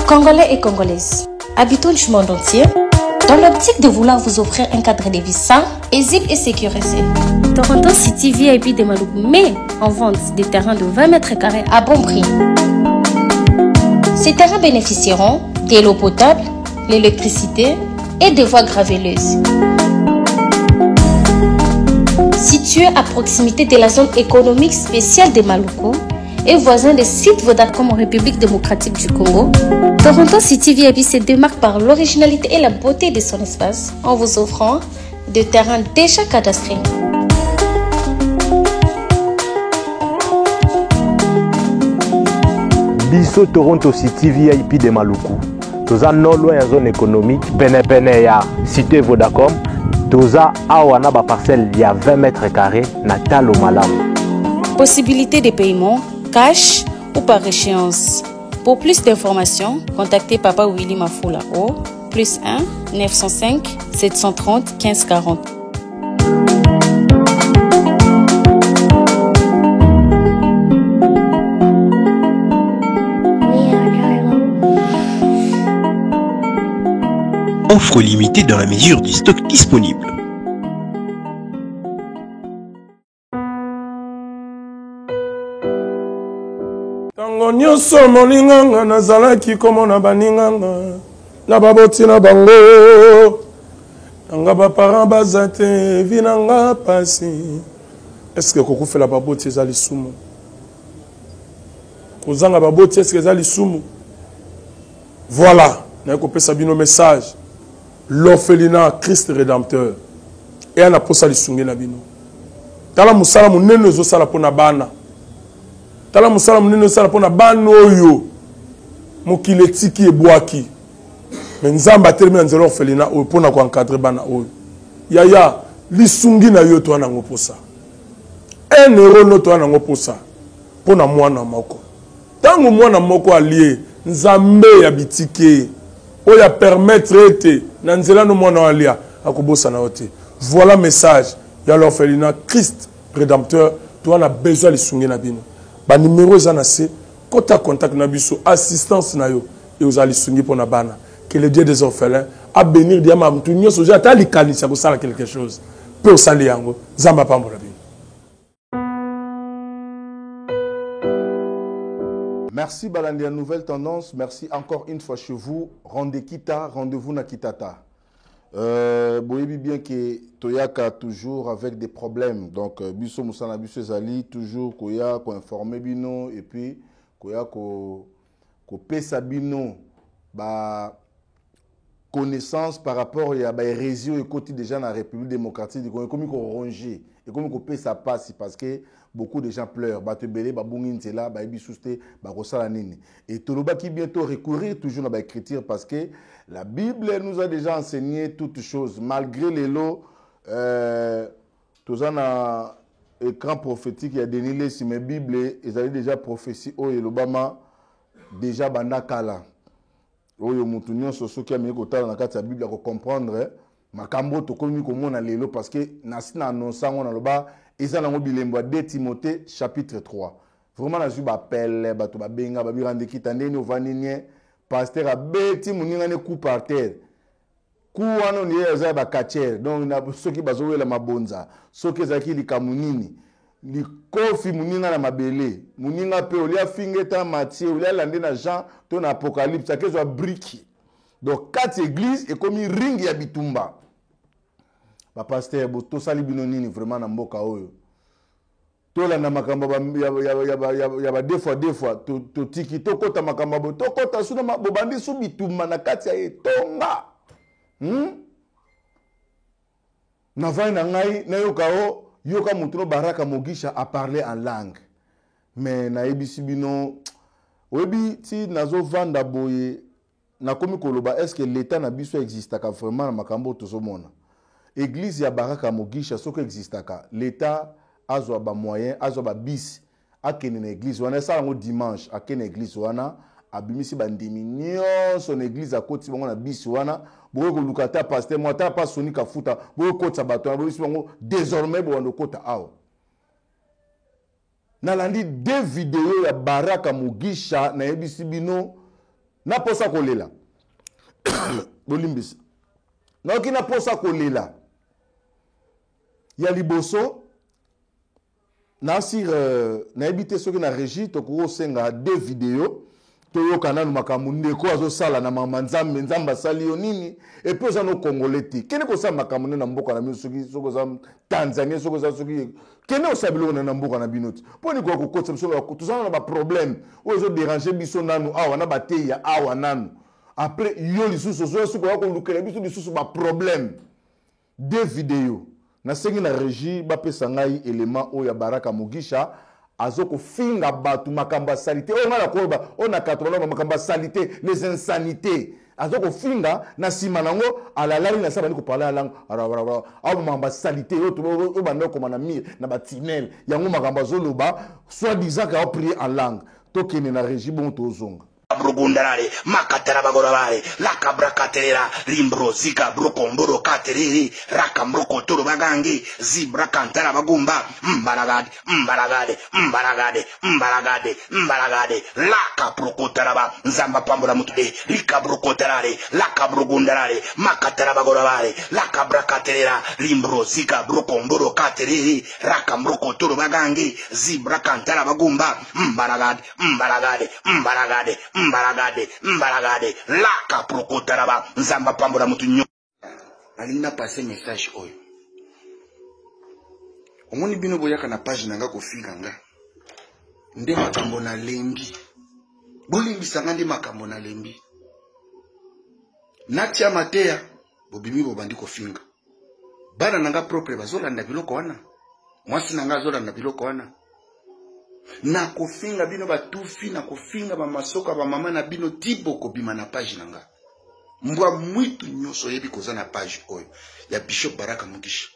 Congolais et Congolaises, habitants du monde entier, dans l'optique de vouloir vous offrir un cadre de vie sain, paisible et sécurisé. Toronto City VIP de Maluku met en vente des terrains de 20 mètres carrés à bon prix. Ces terrains bénéficieront de l'eau potable, l'électricité et des voies graveleuses. Situé à proximité de la zone économique spéciale de Maluku et voisin des sites Vodacom en République démocratique du Congo, Toronto City VIP se démarque par l'originalité et la beauté de son espace en vous offrant des terrains déjà cadastrés. Biso Toronto City VIP de Maluku. Toza non loin ya zone économique penepene ya cité Vodacom. Toza awa na ba parcelle ya 20 mètres carrés na talo malamu. Possibilité de paiement cash ou par échéance. Pour plus d'informations, contactez Papa Willy Mafoula au plus 1 905 730 1540. Offre limitée dans la mesure du stock disponible. Tango nyonso moninga nga nazalaki komona baninga nga na baboti na bango na nga ba parents baza te vie na nga pasi. Est-ce que kokufela baboti eza lisumu? Kozanga baboti est-ce que eza lisumu? Voilà, naye kopesa bino message l'orphelinat Christ Redempteur eya na posa lisungi na bino. Tala mosala monene ozosala mpo na bana, tala mosala monene ozosala mpo na bana oyo mokili etiki ebwaki, me Nzambe atelemi na nzela orphelinat oyo mpo na koencadre bana oyo. Yaya, lisungi na yo toa nango posa, un euro no toa nango posa mpo na mwana moko. Tango mwana moko alie, Nzambe ya bitike oyo a permettre ete na nzela no mwana oyo alia, akobosana yo te. Voilà message ya l'orphelinat Christ Redempteur. Toza na besoin ya lisungi na bino. Ba numero eza na se, kota contact na biso, assistance na yo ekozala lisungi pona bana. Que le Dieu des orphelins a benir diama mutu nyonso oza ata likanisi ya kosala quelque chose pe osali yango. Nzambe apambola bino. Merci balandi ya nouvelle tendance, merci encore une fois chez vous. Rendez kita, rendez-vous na kitata. Euh, boyebi bien que toyaka toujours avec des problèmes. Donc euh, biso musana biso ezali toujours koya ko informer bino et puis koya ko ko pesa bino ba connaissance par rapport ya ba hérésie oyo ekoti déjà na République démocratique du Congo ekomi ko ronger ekomi kopesa pasi parce que beaucoup de gens pleurent bato ebele babungi nzela bayebi susu te bakosala nini et tolobaki bientôt recourir toujours na ba écriture parce que la Bible nous a déjà enseigné toutes choses malgré lelo euh, toza na écran prophétique ya Denis Lessi mais Bible ezali déjà prophétie oyo elobama déjà banda kala Oyo mutu nionso soki ameki kotala na kati ya bible ako comprendre makambo oyo tokomi komona lelo parce que nasi na annonce yango naloba eza nango bilembo ya 2 Timothée chapitre 3 vraiment nazwi ba appel bato babenga babi rande kita ndeni ovandi nie pasteur abeti moninga ne coup par terre coup wana ondiye eza ya ba catcheur donc na, soki bazowela mabonza soki ezalaki likambo nini likofi moninga na mabele moninga mpe olia finga eta matie olia lande na jean to na apocalypse akezwa briki donc kati eglise ekomi ringi ya bitumba bapaster tosali bino nini vraiment na mboka oyo tolanda makambo ya ba deux fois deux fois totiki tokota makambo ya boye tokota suna bobandi su bitumba na kati ya etonga hmm? navandi na ngai nayoka o yoka moto no baraka mogisha a parler en langue mais nayebisi bino oyebi ti nazovanda boye Nakomi koloba est ce que l'etat na biso existaka vraiment na makambo oyo tozomona? Eglise ya Baraka Mugisha soki existaka l'etat azwa ba moyen azwa ba bus akende na eglise wana esala yango dimanche ake na eglise wana abimisi bandimi nyonso na eglise akotisi bango na bus wana bokoki koluka ata pasteur mo ata pa Sony Kafuta bokoki kokotisa bato wana boyebisi bango désormais bobanda kokota awa. Nalandi deux videos ya Baraka Mugisha, nayebisi bino na posa kolela. Bolimbisa. Nayoki na posa kolela. Ya liboso na sur nayebi te soki na régie tokoki kosenga deux videos toyoka nanu makambo ndeko azosala na mama nzambe. Nzambe asali yo nini? Et puis oza no Congolais te, kende kosala makambo nde na mboka na bino. Soki oza Tanzanie, soki oza, soki kende kosala biloko na mboka na bino te. Mpo nini koya kokotisa biso? Toza na baproblème oyo ezoderange biso nanu awa na bateyi ya awa nanu. Après yo lisusu ozoya soki oya kolukela biso lisusu baproblème. Deux vidéos nasengi na régie bapesa ngai élément oyo ya Baraka Mugisha azokofinga bato makambo ya saleté oyo ngai nakoloba oyo na kato baloba makambo ya saleté, les insanités. Azokofinga na nsima nango alalali na sa bandi koparler ya langue awa, makambo ya saleté oyo bandi okoma na mire na batinele yango, makambo azoloba soit disant que aoprier en langue. Tokende na régie, bongo tozonga. Brugundarare makatara bagorabare lakabrakaterera limbro zika brukomboro katerere rakambrokotoro bagange zibra kantara bagumba mbaragade mbaragade mbaragade mbaragade mbaragade lakaprokotaraba. Nzamba pambola mutude likabrokotarare lakabrugundarare makatara bagorabare lakabrakaterera limbro zika brukomboro katerere rakambrokotoro bagange zibra kantara bagumba mbaragade mbaragade mbaragade mbaragade mbaragade laka prokotaraba. Nzamba pambola mutu nyo. Nalingi napase message oyo. Omoni bino boyaka na page na nga kofinga nga nde makambo nalembi. Bolimbisa nga nde makambo nalembi. Natia mateya, bobimi, bobandi kofinga. Bana na nga propre bazolanda biloko wana, mwasi na nga azolanda biloko wana. Nakofinga bino batufi, nakofinga bamasoka bamama na bino ti bokobima na page na nga. Mbwa mwitu nyonso oyebi koza na page oyo ya Bishop Baraka Mugisha,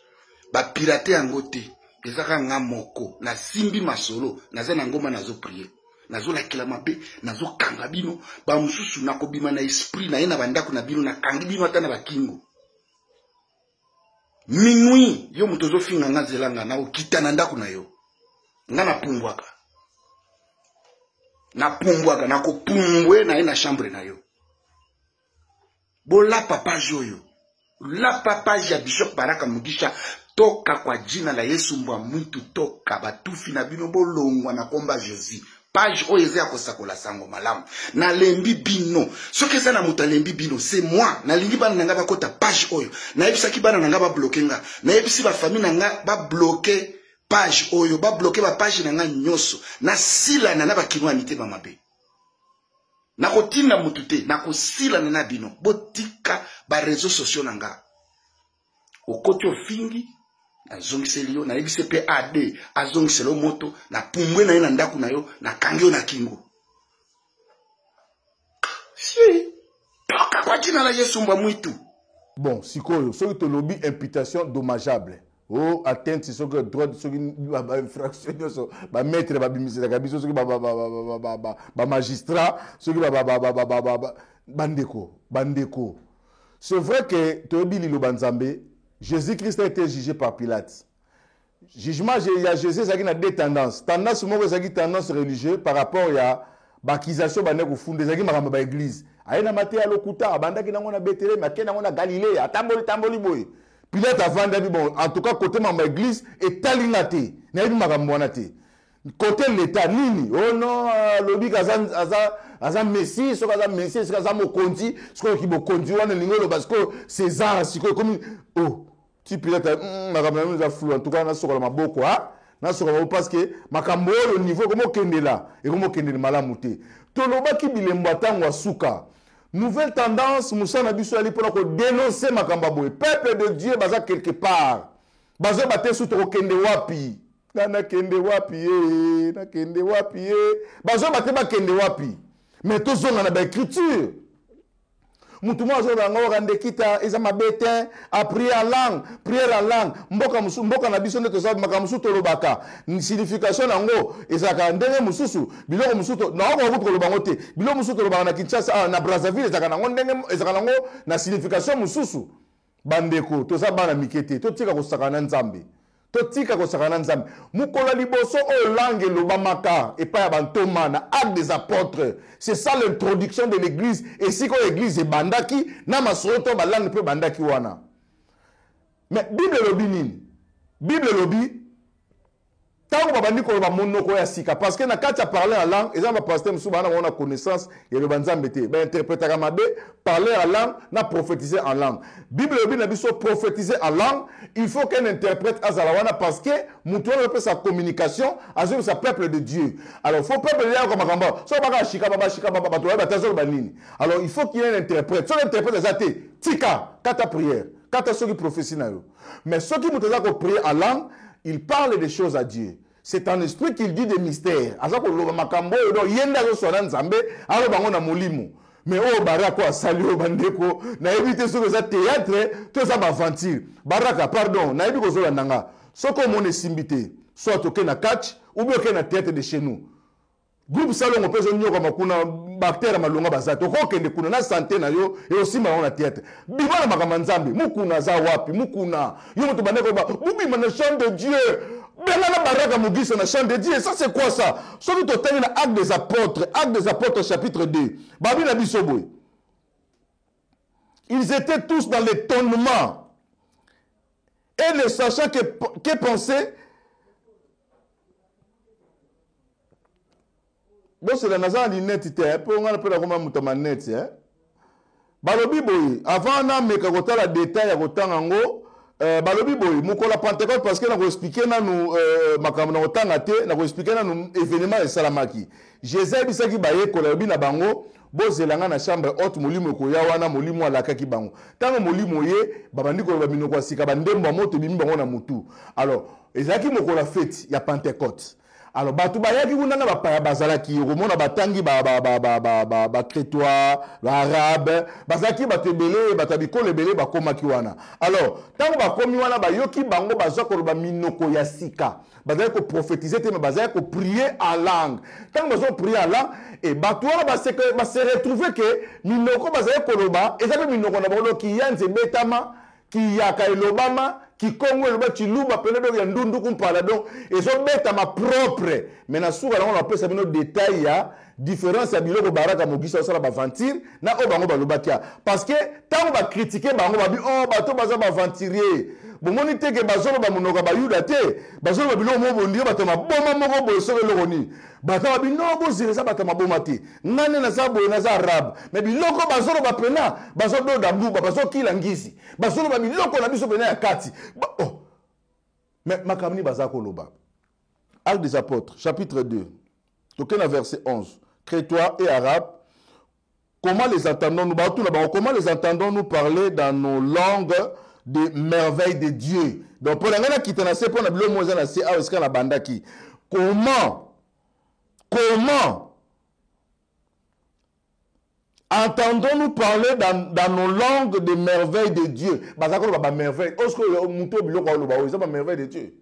bapirate yango te. Ezaka nga moko nasimbi masolo, naza na ngomba, nazoprier, nazolakela mabe, nazokanga bino. Bamosusu nakobima na esprit na ye na bandako na bino, nakangi bino ata na bakingo. Minuit, yo moto ozofinga nga, nzela nga nakokita na ndako na yo. Nga napumbwaka, napumbwaka, nakopumbwe na ye na chambre na yo. Bolapa page oyo, lapa page ya Bishop Baraka Mugisha. Toka kwa jina la Yesu. Mbwa mwitu, toka. Batufi na bino, bolongwa na komba Jésus. Page oyo eza ya kosakola sango malamu. Nalembi bino. Soki eza na moto alembi bino, c'est moi. Nalingi bana na nga bakota page oyo. Nayebisaki bana na nga babloquer nga, nayebisi bafamille na nga babloquer page oyo, babloquer bapage na nga nyonso. Nasilana na bakinois ya mitema mabe. Nakotinda motu te, nakosilana na bino. Botika baréseaux sociaux na nga. Okoti, ofingi, nazongiseli yo. Nayebisi mpe ad azongisela yo moto. Napumbwe na ye na ndako na yo, nakangi yo na kingo. Si toka kwa jina la Yesu, mbwa mwitu. Bon, sikoyo soki tolobi imputation dommageable o atteinte, soki droit, soki bainfraction nyonso bamaître babimiselaka biso, soki bamagistrat, soki bandeko, bandeko, c'est vrai que toyebi liloba Nzambe. Jésus Christ a été jugé par Pilate. Jugement ya Jésus ezalaki na deux tendances. Tendance moko ezalaki tendance religieux par rapport ya baaccusation bande kofunda, ezalaki makambo ya baéglise. Aye na mateya lokuta, abandaki nango na Beteleme, ake nango na Galilée, atamboli tamboli boye. Pilate avandaki: bon, en tout cas côté makambo ya église etali nga te, nayebi makambo wana te. Côté l'état nini? Oh non, alobi aza, aza, aza messie. Soki aza messie, soki aza mokonzi, soki oyoki bokonzi wana elingi oloba sikoyo César. Sikoyo ekomi oh ti Pilate makambo na bino eza flou. En tout cas nasokola maboko, a nasokola maboko, parce que makambo oyo niveau ekomokendela, ekomokendela malamu te. Tolobaki bilembo ya ntango ya suka. Nouvelle Tendance, mosala na biso yali mpona kodénoncer makambo ya boye. Peuple de Dieu baza quelque part, bazoyeba te su tokokende wapi. Nga nakende wapi ye? Nakende wapi ye? Bazoyeba te bakende wapi. Mais tozonga na baécriture. Mutu moko azoloba yango oka ndekita eza mabe te aprier en langue, prière en langue. Mboka mosusu, mboka na biso nde toza makambo mosusu tolobaka, signification yango ezalaka ndenge mosusu. Biloko mosusu naokoka kutu koloba yango te. Biloko mosusu tolobaka na Kinshasa awa, na Brazzaville ezalaka nango ndenge, ezalaka nango na signification mosusu. Bandeko, toza bana mike te, totika kosakana na Nzambe. Totika kosakana na Nzambe. Mokolo ya liboso oyo langue elobamaka epai ya bantoma na Actes des Apôtres, c'est ça l'introduction de l'église, esika oyo église ebandaki na masolo to balangue mpe ebandaki wana. Mais Bible elobi nini? Bible elobi ntango babandi koloba monoko ya sika, parce que na kati ya parler en langue eza na bapasteur mosusu baa na bango na connaissance ya eloba Nzambe te, bainterpretaka mabe parler en langue na prophétiser en langue. Bible elobi na biso prophétiser en langue, il faut qu'un interprète azala wana, parce que moto wana azopesa communication, azobisa peuple de Dieu. Alors faut peuple de Dieu ayoka makambo soki baka shika baba shika baba, bato bayebi ata azoloba nini. Alors il faut qu'il y ait un interprète. Soki interprète aza te, tika kata prière, kata soki prophétie na yo. Mais soki moto aza koprier en langue, il parle des choses à Dieu. C'est en esprit qu'il dit des mystères. Aza koloba makambo oyo, donc ye nde azoswana Nzambe, aloba yango na molimo. Mais oyo Baraka oyo asali oyo, bandeko, nayebi te soki eza théâtre to eza baaventure. Baraka, pardon, nayebi kozolanda nga. Soki omona esimbi te, soit oke na catch ou bien oke na théâtre de chez nous. Groupe Salongo mpe ezonyokama kuna, baacteur ya malonga baza te, okokende kuna na sante na yo eosimba yango na théâtre. Bima na makambo ya Nzambe. Mukuna aza wapi? Mukuna yo moto bande koyeba bobima na champ de Dieu, benga na Baraka Mugisa na champ de Dieu. Ça c'est quoi ça? Soki totangi na Actes des Apôtres, Actes des Apôtres chapitre 2, babi na biso boye: ils étaient tous dans l'étonnement et ne sachant que penser. Bosela, naza na linete te mpo ngai mpe nakoma moto ya manete eh? Balobi boye, avant nameka kotala detail ya kotanga yango, balobi boye mokolo ya Pentecote, parce que nakoexplike nanu makambo na kotanga te, nakoexplike nanu événement esalamaki. Jésus ayebisaki bayekola, alobi na bango: bozela ngai na chambre haute, molimo ekoya wana. Molimo alakaki bango. Ntango molimo ye, babandi koloba minoko ya sika, bandembo ya moto ebimi bango na motu. Alors ezalaki mokolo ya feti ya Pentecote. Alors bato bayaki kuna na bapaya bazalaki, okomona batangi bacrétois, baarabe, bazalaki bato ebele, bato ya bikolo ebele bakomaki wana. Alors ntango bakomi wana, bayoki bango bazwa koloba minoko ya sika. Bazalaki koprofetize te, me bazalaki koprie en langue. Ntango bazoprie en langue, e bato wana base retrouve ke minoko bazalaki koloba eza mpe minoko na bango. Donc kiyanzi ebetama, kiyaka elobama, kikongo eloba, chiluba pene, donc ya ndundu kumpala, donc ezobetama propre. Mais na suka nango napesa bino detail ya différence ya biloko Baraka Mogisa osala baventure na oyo bango balobaki ya, parce que ntango bakritike bango, babi: oh, bato baza baaventurier, bomoni te ke bazoloba monoko ya bayuda te, bazoloba biloko moko bondire bato ya maboma moko boye, soki eloko nini. Bato babi: no, bozela, eza bato ya maboma te, ngai nde naza boye, naza arabe, me biloko bazoloba pena bazododa mbuba, bazokila ngisi, bazoloba biloko na biso pena ya kati. Oh. Mais makambo nini baza koloba? Actes des Apôtres chapitre 2, toke na verset 11. Crétois et Arabe, comment les entendons-nous, batuna bango, comment les entendons-nous parler dans nos langues de merveilles de Dieu? Donc mpo na ngai nakita na se mpo na biloko moko eza na se awa esika nabandaki. Comment entendons-nous parler dans nos langues de merveilles de Dieu? Baza koloba bamerveille oske moto biloko aloba oyo eza bamerveille de Dieu,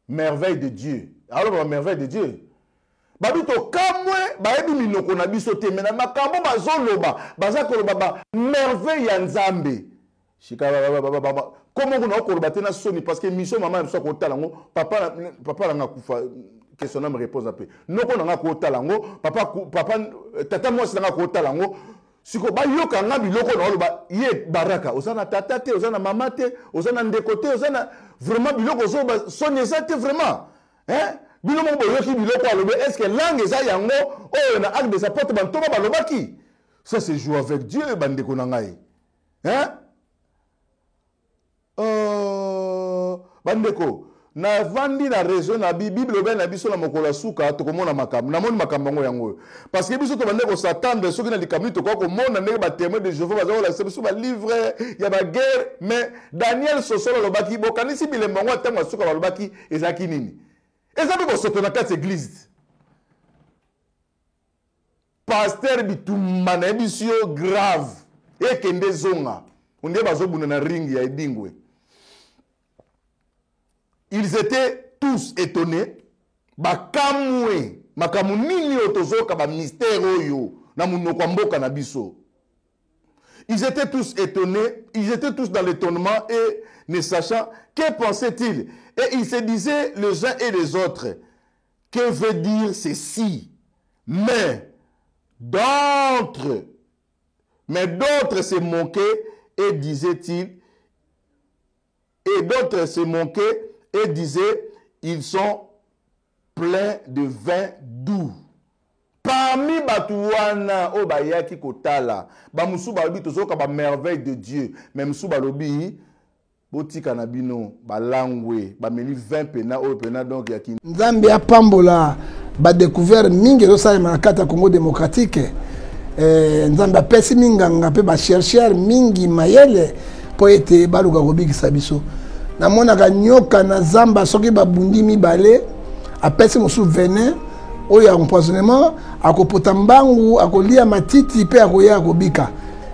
merveille de Dieu, aloba bamerveille de Dieu. Babi tokamwe, bayebi minoko na biso te, me na makambo bazoloba, baza koloba bamerveille ya Nzambe. Shika komo kuna okoloba te na soni, parce que mission mama na biso akotala yango, papa, papa nanga akufa, que son âme repose mpe, noko nanga akotala yango, papa, papa, tata mwasi nanga akotala yango. Siko bayoka nga biloko na oloba ye Baraka, oza na tata te, oza na mama te, oza na ndeko te, oza na vraiment biloko ozoloba, soni eza te vraiment, hein? Bino moko boyoki biloko alobi, est ce que langue eza yango oyo na Acte des Apôtres bantoma balobaki? Ça c'est jouer avec Dieu, bandeko na ngai, hein? Bandeko, navandi na raison na bi Bible obeli na biso na mokolo ya suka tokomona makambo. Namoni makambo yango yango oyo, parce que biso tobande kosatendre soki na likambo nini tokoka komona ndenge batémoin de Jehova baza kolakisa biso balivre ya baguerre. Mais Daniel Sosolo alobaki, bokanisi bilembo yango ya ntango ya suka balobaki ezalaki nini? Eza mpe bosoto na kati eglise. Pasteur bitumba nayebisi yo grave, ekende ezonga onde bazobunda na ring ya Edingwe. Ils étaient tous étonnés, bakamwe makambo nini oyo tozoyoka, bamystère oyo na monoko ya mboka na biso. Ils étaient tous étonnés, ils étaient tous dans l'étonnement et ne sachant que pensaient-ils. Et ils se disaient les uns et les autres, que veut dire ceci Mais d'autres, mais d'autres se moquaient et disaient-ils, et d'autres se moquaient et disaient, ils sont pleins de vin doux. Parmi bato wana oyo bayaki kotala, bamosusu balobi tozoyoka ba merveille de Dieu, mais mosusu balobi botika na bino balangwe, bameli vin pena oyo pena donc ya ki. Nzambe apambola ba decouvert mingi ezosalema na kati ya Congo démocratique. Eh, Nzambe apesi minganga mpe ba chercheur mingi mayele mpo ete baluka kobikisa biso. Namonaka nyoka na zamba soki babundi mibale, apesi mosusu venin oyo ya empoisonnement, akopota mbangu, akolia matiti mpe akoya akobika.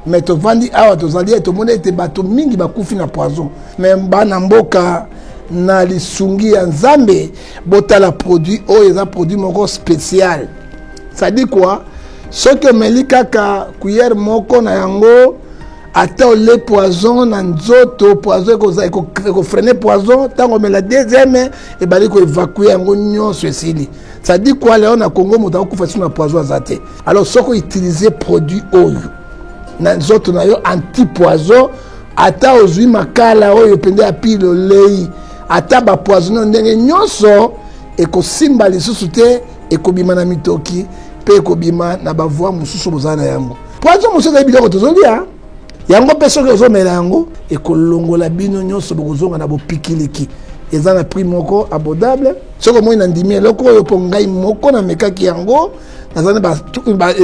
Me tovandi awa tozali tomoni ete bato mingi bakufi na poison. Me bana mboka na lisungi ya Nzambe, botala produit oyo eza produit moko spécial. Ça dit quoi? Soki omeli kaka cuillère moko na yango, ata ole poison na nzoto, poison ekofrene poison, ntango omela deuxième ebali koevacue yango nyonso esili. Ça dit quoi? Leo na Congo moto akokufa sino na poison aza te. Alors soki outiliser produit oyo na nzoto na yo anti poison, ata ozwi makala oyo mpenza ya pile olei, ata bapoisonne ndenge nyonso ekosimba lisusu te, ekobima na mitoki mpe ekobima na bavoi mosusu bozala na yango. Poison mosusu ezali biloko tozolia yango, mpe soki ozomela yango ekolongola bino nyonso, bokozonga na bopikiliki. Eza na prix moko abordable. Soki omoni na ndimi eloko oyo mpo ngai moko namekaki yango, naza na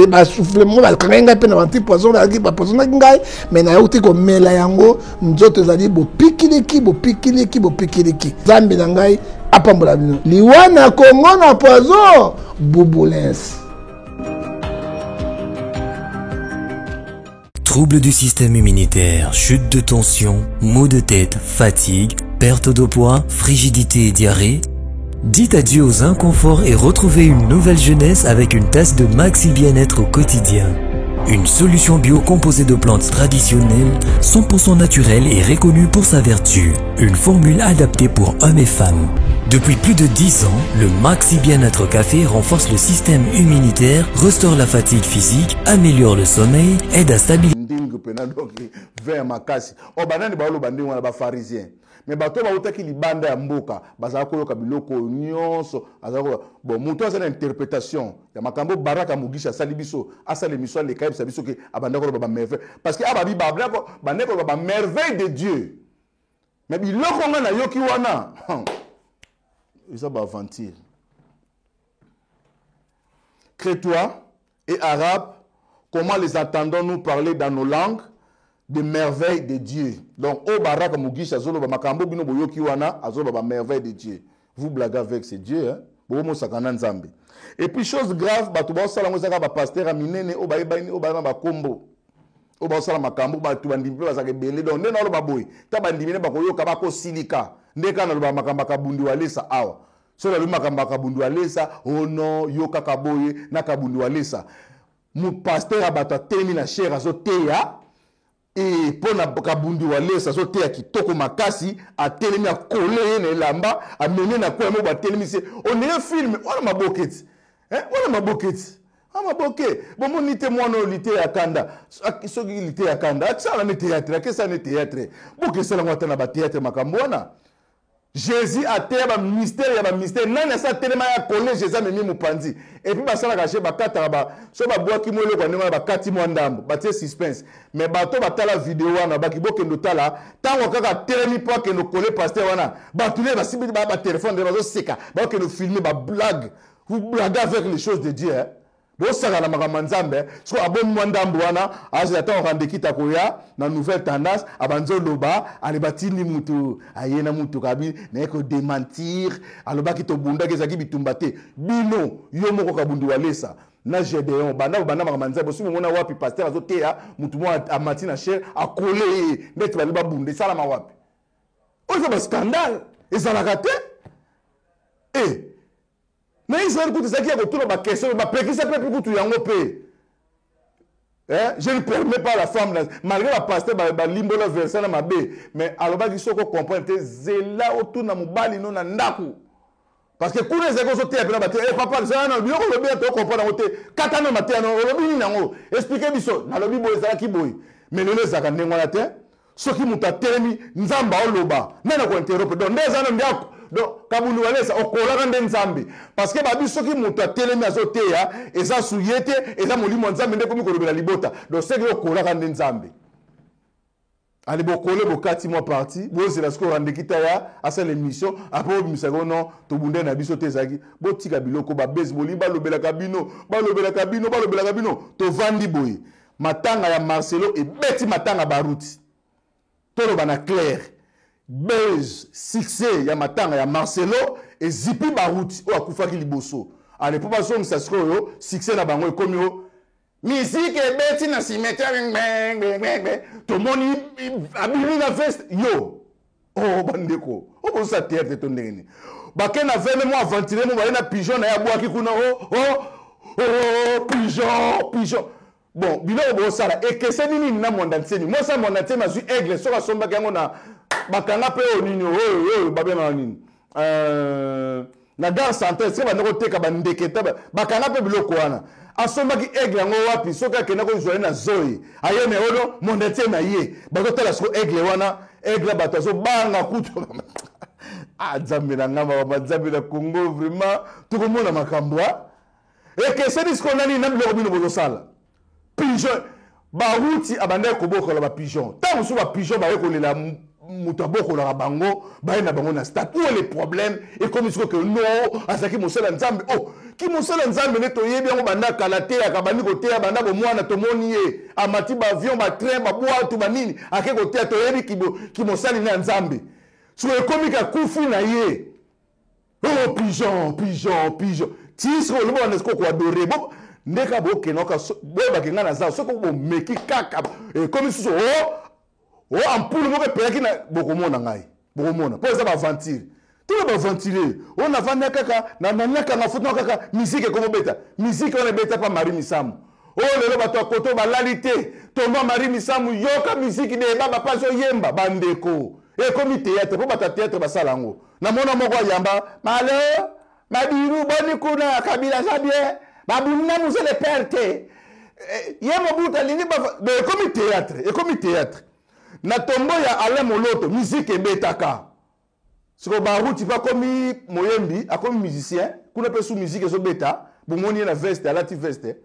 basouffle moko bakangaki ngai mpe na banti poison bapoisonaki ngai, mais nayauti komela yango, nzoto ezali bopikiliki bopikiliki bopikiliki. Nzambe na ngai apambola bino. Liwa na Congo na poison bubulens. Troubles du système immunitaire, chute de tension, maux de tête, fatigue, perte de poids, frigidité et diarrhée. Dites adieu aux inconforts et retrouvez une nouvelle jeunesse avec une tasse de Maxi Bien-être au quotidien. Une solution bio composée de plantes traditionnelles, 100% naturelles et reconnue pour sa vertu. Une formule adaptée pour hommes et femmes. Depuis plus de 10 ans, le Maxi Bien-être Café renforce le système immunitaire, restaure la fatigue physique, améliore le sommeil, aide à stabiliser. Ndingu pena donc vin makasi. O banani ba ndingu wana ba pharisien. Mais bato bautaki libanda ya mboka bazala koyoka biloko oyo nyonso, azala koyoka. Bon, moto aza na interprétation ya makambo Baraka Mugisha asali biso, asala émission aleka yebisa biso ke abanda koloba ba merveille, parce que ababi banda koloba ba merveille de Dieu. Mais biloko nga nayoki wana eza ba aventure. Crétois et Arabes, comment les entendons-nous parler dans nos langues de merveilles de Dieu? Donc, au Baraka Mugisha, azoloba makambo bino boyoki wana, azoloba ba merveille de Dieu. Vous blaguez avec c'est Dieu, hein? Bomo sakana Nzambe. Et puis chose grave, bato ba sala ngo zaka ba pasteur ya minene o ba yeba ni o ba na ba kombo. O ba sala makambo bato ba ndimi ba zaka ebele. Donc nde na loba boye, ta ba ndimi ne ba koyoka ba ko silika. Nde kana loba makambo kabundi walesa awa. So na loba makambo kabundi walesa, oh non, yo kaka boye na kabundi walesa. Mu pasteur ya bato atemi na chair azoteya, e mpo na kabundi walesa azoteya kitoko makasi, atelemi akole ye na elamba, amemi na coin moko batelemi se, on dirait film, wana maboketi. Hein, wana maboketi. Ah, maboke. Bomoni te mwana oyo lite ya kanda. Soki lite ya kanda, akisala ne théâtre, akesala ne théâtre. Bokesala ngo ata na ba théâtre makambo wana. Jésus ateya ba mystère ya ba mystère. Nani asa telema ya collège Jésus amemi mopanzi. Et puis basalaka je bakataka ba so babwaki mwa eloko ya ndenge wana bakati mwa ndambo, batie suspense. Mais bato batala video wana baki bokende otala ntango kaka telemi mpo akende kole pasteur wana, bato nde basimbi ba ba téléphone nde bazoseka, bakende filmer ba blague. Vous blaguez avec les choses de Dieu, hein? Bosaka na makambo ya Nzambe. Soki abomi mwa ndambo wana, azela ntango Randekita koya na nouvelle tendance, abanzi oloba, ale batindi mutu, aye na mutuka abi, naye ko démentir, alobaki tobundaki ezalaki bitumba te. Bino, yo moko Kabundi Walesa na Gédéon, banda banda makambo ya Nzambe, osi bomona wapi pasteur azoteya mutu moko amati na chair, akole ye, ndeti bali babunda, esalama wapi? Oyo eza ba scandale, ezalaka te. Eh, na Israël kutu ezalaki ya kotuna ba question, ba pekisa pe kutu yango pe. Eh, je ne permets pas la femme malgré ba pasteur ba limbola verset na mabe mais alobaki soko comprendre te zela otuna mobali no na ndaku parce que kuna ezalaki ozoteya mpena bate eh, papa zala na biloko olobi ya tocomprendre yango te kata na mateya no olobi nini yango explike biso nalobi boye ezalaki boye mais lelo ezalaka ndenge wana te soki moto atelemi nzambe aoloba nani akointerrompre donc nde eza na ndako donc kabundu walesa okolaka nde nzambe parce que babi soki moto atelemi azoteya eza suye te eza molimo ya nzambe nde ekomi kolobela libota donc seke okolaka nde nzambe ale bokole bokati mwa parti bozela sikoyo randekita ya asala émission apres obimisaka ono tobundai na biso te ezalaki botika biloko babezi bolingi balobelaka bino balobelaka bino balobelaka bino tovandi boye Matanga ya Marcelo ebeti matanga Baruti. Toloba na clair. Buzz, succès ya matanga ya Marcelo ezipi Baruti oyo akufaki liboso. Ale po bazongisa sikoyo succès na bango ekomi o musique ebeti na cimetière ngbe ngbe ngbe ngbe tomoni abimi na veste yo oh bandeko okozosa théâtre to ndenge nini bake na veme mo aventurier mo baye na pigeon na ye abwaki kuna o oh, o oh, oh, pigeon pigeon bon biloko bosala ekeseni nini na mwanda nsemi mwasi ya mwanda nsemi azwi aigle soki asombaki yango na bakanga mpe oyo nini oyo oyo babengaka nini euh, na gare centrale esika banda koteka bandeke ta bakanga mpe biloko wana asombaki aigle yango wapi soki akenda kozwa ye na zoe aye me ono monde entier na ye bazotala siko aigle wana aigle bato azobanga kutu ah nzambe na nga makambo nzambe na congo vraiment tokomona makambo a ekeseni sikoyo nani na biloko bino bozosala pigeon baruti abandaki kobokola bapigeon ntango mosusu bapigeon baye kolela moto abokolaka bango baye na bango na stade où est le problème ekomi sikoyo ke no azalaki mosala ya nzambe oh ki mosala ya nzambe nde toyebi yango banda kala teyaka bandi koteya banda bomwana tomoni ye amati baavion batrain babwatu banini ake koteya toyebi kimosali na ya nzambe sikoyo ekomi kakufi na ye Oh pigeon, pigeon, pigeon. Ti sikoyo oloba wana sikoyo koadore. Bo nde kaka bokende oka boyebake ngai naza soki bomeki kaka ekomi susu o oh, o oh, ampoule moko epelaki na bokomona ngai bokomona mpo eza baaventure tuna baaventurier oyo navanda kaka nanyakanga foto kaka miziki ekomobeta miziki wana ebeta mpa marie misamu oyo lelo bato ya koto balali te tomba marie misamu yoka miziki de ebaba mpe azoyemba bandeko ekomi théâtre mpo bato ya théâtre basala yango namona moko ayamba malo mabiru boni kuna kabila aza bien babuni na muse le père te eh, ye mobutu alingi ekomi théâtre ekomi théâtre na tombo ya alain moloto miziki ebetaka sikoyo baruti mpe akomi moyembi akomi musicien kuna mpe su miziki ezobeta bomoni ye na veste alati veste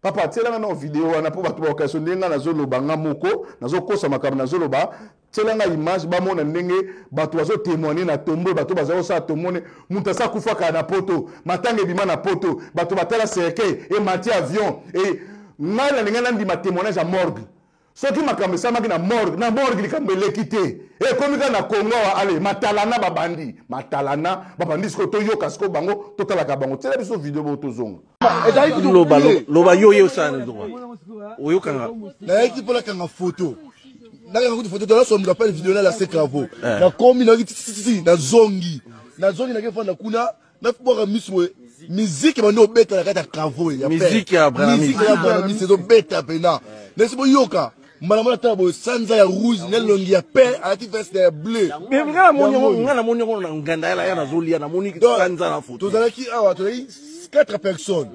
Papa tiela nga nao video wana po bato bakokanisa ndenge nga nazoloba nga moko nazokosa makambo nazoloba tiela nga image bamona ndenge bato bazotemoigne na tombo bato baza kosala tomone moto asi akufaka na poto matanga ebima na poto bato batala cercueil emati avion e ngai nalingai nandima témoignage ya morgue Soki makambo esalamaki na morgue, na morgue likambo eleki te. Ekomi kaka na Congo awa, allez, matalana babandi. Matalana babandi sikoyo toyoka sikoyo bango, totalaka bango. Tiela biso video bongo tozonga. Loba loba yo ye osala na droit. Oyokanga. Nayaki mpo nakanga photo. Nakanga kutu photo tala somba pa video na la secravo. Eh. Nakomi nayoki tititi nazongi. Nazongi nake fanda kuna nabwaka miso boye miziki ebandi obeta na kati ya kavo ya miziki ya branamisi ezobeta mpena nesi boyoka mbala mona tala boye sanza ya rouge na elongi ya pe alati veste ya bleu nga namoni yango na nganda yala ya nazolia namoni sanza na foto tozalaki awa tozalaki 4 personnes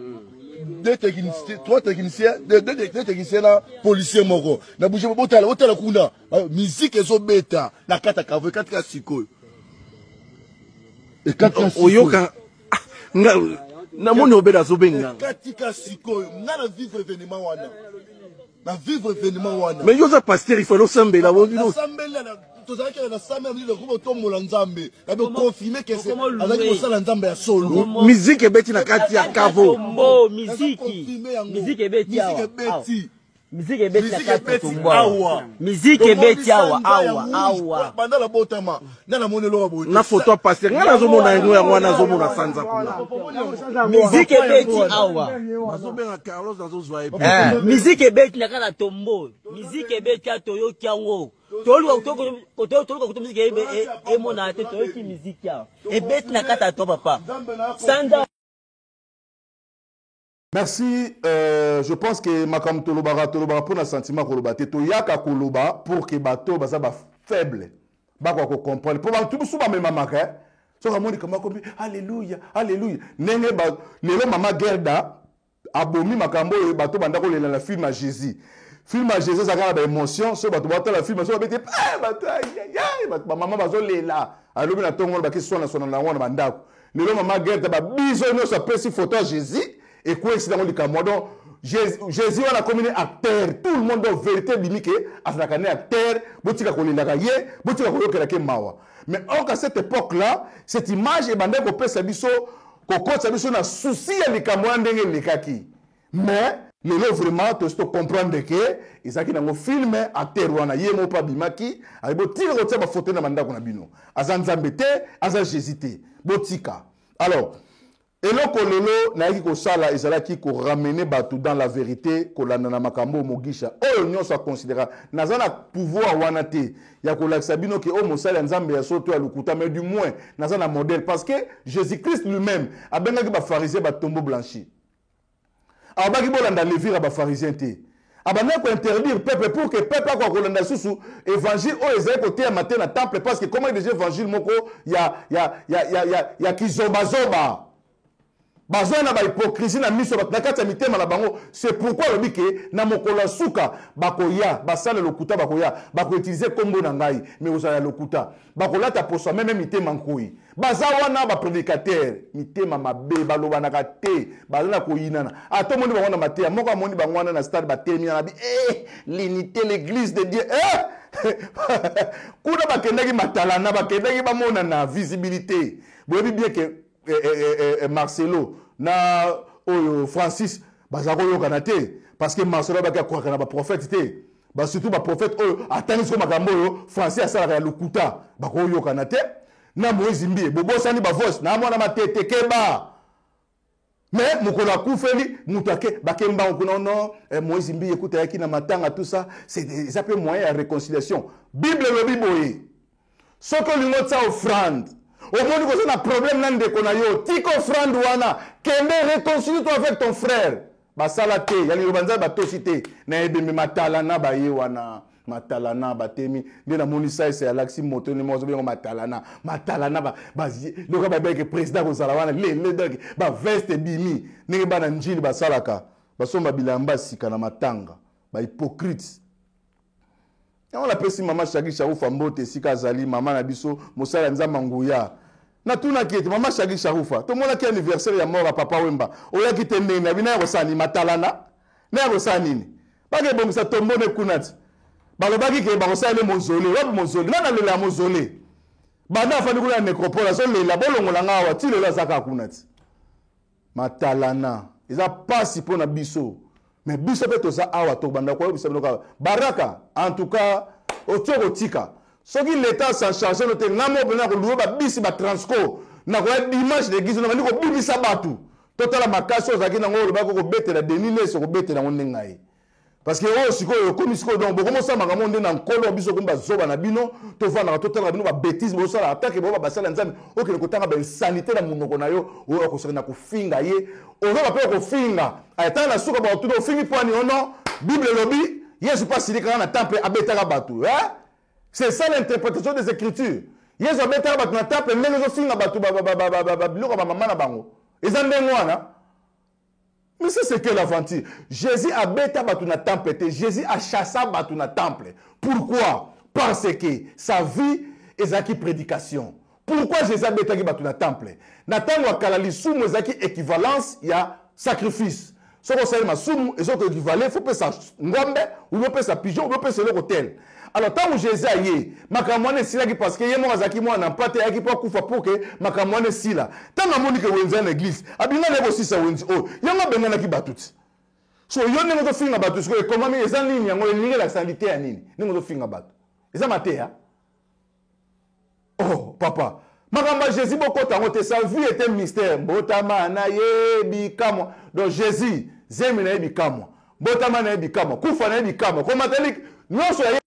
deux techniciens trois techniciens deux, deux, deux techniciens na policier moko na bouge botala botala kuna miziki ezobeta na kati ya kavo ekati ka sikoyo oyoka ah, nga namoni obeda azobenga ekatika sikoyo nga na vivre événement wana na vivre événement wana mais yo oza pasteur il fallait osambela nasambela tozalaki na sambela mili lokomo tombola nzambe na boconfirme ke azalaki kosala nzambe ya solo miziki ebeti na kati ya kavo miziki ebeti ebeti Musique ebeti na kati ya tombo awa. Musique ebeti awa awa awa. Banda na botama na namoni eloko boye. Na photo ya pasteur nga nazomona yango yango wana nazomona sanza kuna. Musique ebeti awa. Bazobenga Carlos nazozwa ye. Eh, musique ebeti na kati ya tombo. Musique ebeti ya toyoki yango. Toluka toluka kutu musique emona te toyoki musique awa. Ebeti na kati ya to papa. Sanza. Merci, euh, je pense que makambo tolobaka tolobaka mpo na sentiment koloba te toyaka koloba pour que bato baza ba faible bakoka kocomprendre mpo bato mosusu bamemamaka eh. Soki amoni kama akomi alleluya alleluya ndenge lelo mama Gerda abomi makambo oyo bato banda kolela na film ya Jésus. Film ya Jésus ezalaka na baémotion, soki bato batala film soki babeti eh, bato bato bamama bazolela alobi na ntongo wana bakiswana swana na yango na bandako. Lelo mama Gerda ba biso nyonso apesi photo ya Jésus ekweyisi nango likambo. Donc Jésus wana akomi ne acteur, tout le monde. Donc vérité ebimi ke azalaka ne acteur, botika kolelaka ye, botika koyokelaka ye mawa. Mais or qu'à cette époque là, cette image ebandaki kopesa biso kokotisa biso na souci ya likambo wana ndenge elekaki. Mais lelo vraiment tosi tocomprendre ke ezalaki nango film, acteur wana ye moko mpe abimaki aye botika kotia bafoto na bandako na bino, aza nzambe te, aza Jésus te, botika. Alors eloko lelo nayaki kosala ezalaki koramener bato dans la vérité, kolanda na makambo oyo Mogisha oyo nyonso aconsidéra. Naza na pouvoir wana te ya kolakisa bino ke oyo mosali ya nzambe ya solo to ya lokuta, mais du moins naza na modèle, parce que Jésus Christ lui-même abengaki bapharisien batombeau blanchi, alobaki bolanda levure ya bapharisien te. Abandaki kointerdire peuple pour que peuple akoka kolanda lisusu évangile oyo ezali koteyama te na temple, parce que komaki déjà évangile moko ya kizobazoba, bazwa na bahypocrisie na miso bato na kati ya mitema na bango. C'est pourquoi alobi ke na mokolo ya suka bakoya basala lokuta, bakoya bakoutiliser nkombo na ngai, mais kozala ya lokuta, bakolata poso meme mitema nkoi. Baza wana baprédicateur mitema mabe, balobanaka te, baza na koyinana. Ata omoni bango na mateya moko, amoni bango wana na stade batemi wana bi eh, l'unité, l'église de Dieu, eh! Kuna bakendaki matalana, bakendaki bamonana visibilité. Boyebi bien ke eh, eh, eh, eh, Marcelo na oyo Francis baza koyokana te, parce que Marcelo abaki akwaka na baprophète te, basurtout baprophète oyo atangi siko makambo oyo Francis asalaka ya lokuta, bakoyokana te na Moïse Mbie. Bobosani bavoice na mwana matete keba, mais mokolo akufeli moto ake bake mbango kuna no eh, Moïse Mbiye ekuta ayaki na matanga, tout ça eza mpe moyen ya réconciliation. Bible elobi boye: soki olingi otia offrande, omoni koza na problème na ndeko na yo, tika offrande wana, kende réconcilie toi avec ton frère. Basala te ya liloba nzambe, batosi te na ebembe matalana baye wana matalana batemi nde namoni saisa alakisi moto nde moko azobenga matalana matalana loka babeke président kozala wana lele. Donc baveste ebimi ndenge bana njili basalaka, basomba bilamba sika na matanga, bahypocrite. Yango napesi mama Shagi Sharufa mbote esika azali, mama na biso, mosala ya nzambe nguya. Natunaki ete mama Shagi Sharufa, tomonaki anniversaire ya mort ya papa Wemba, oyaki te ndenge na bino ya kosala nini? Matalana na ya kosala nini? Bakebongisa tombone kuna ti balobaki ke bakosala nde mausolée. Wapi mausolée? Nani alela ya mausolée? Banda afandi kuna ya nécropole azolela bolongola nga awa, ti lelo aza kaka kuna ti matalana. Eza pasi mpo na biso, mais biso mpe toza awa, tobanda koyebisa bino kaka baraka. En tout cas otie kotika soki l'état s'en charge no te, nga moko mpenza koluwe babisi batransco, nakoya dimanche na église, nabandi kobimisa bato. Totala makasi oyo ozalaki nango, olobaki kobetela Denis Lese, kobetela yango nde ngai, parce que oyo sikoyo ekomi sikoyo. Donc bokomosala makambo nde na nkolo biso komi bazoba na bino, tovandaka totalaka bino babêtises bosala atake boyo basala ya nzambe. Okende kotanga bainsanité na monoko na yo, oyo akosaka na kofinga ye, ozoba mpe kofinga atanga na suka bakotuna ofingi poani ono. Bible elobi Yesu mpe asilikaka na temple, abetaka bato, eh? C'est ça l'interprétation des écritures. Yesu abetaka bato na temple ndenge ezofinga bato biloko ya bamama na bango, eza ndenge wana. Mais ça, c'est quelle aventure? Jésus abeta bato na temple te. Jésus achassa bato na temple. Pourquoi? Parce que sa vie ezalaki prédication. Pourquoi Jésus abetaki bato na temple? Na ntango ya kala, lisumu ezalaki équivalence ya sacrifice. Soki osali masumu, ezoki équivalent faut pesa ngombe ou opesa pigeon ou opesa eloko tel. Alors ntango Jésus aye, makambo wana esilaki, parce que ye moko azalaki mwana mpate, ayaki mpo akufa pour ke makambo wana esila. Ntango amoni ke wenze na église abingani ye kosisa wenze oyo, yango abenganaki bato ti. So yo ndenge ozofinga bato sikoyo, ekomami eza nini? Yango elingi elakisa liteya nini? Ndenge ozofinga bato eza mateya? Oh papa, makambo ya Jésus bokota yango te. Sa vie était mystère. Mbotama na ye bikamwa. Donc Jésus, zemi na ye bikamwa, mbotama na ye bikamwa, kufa na ye bikamwa, komatali nyonso ya ye.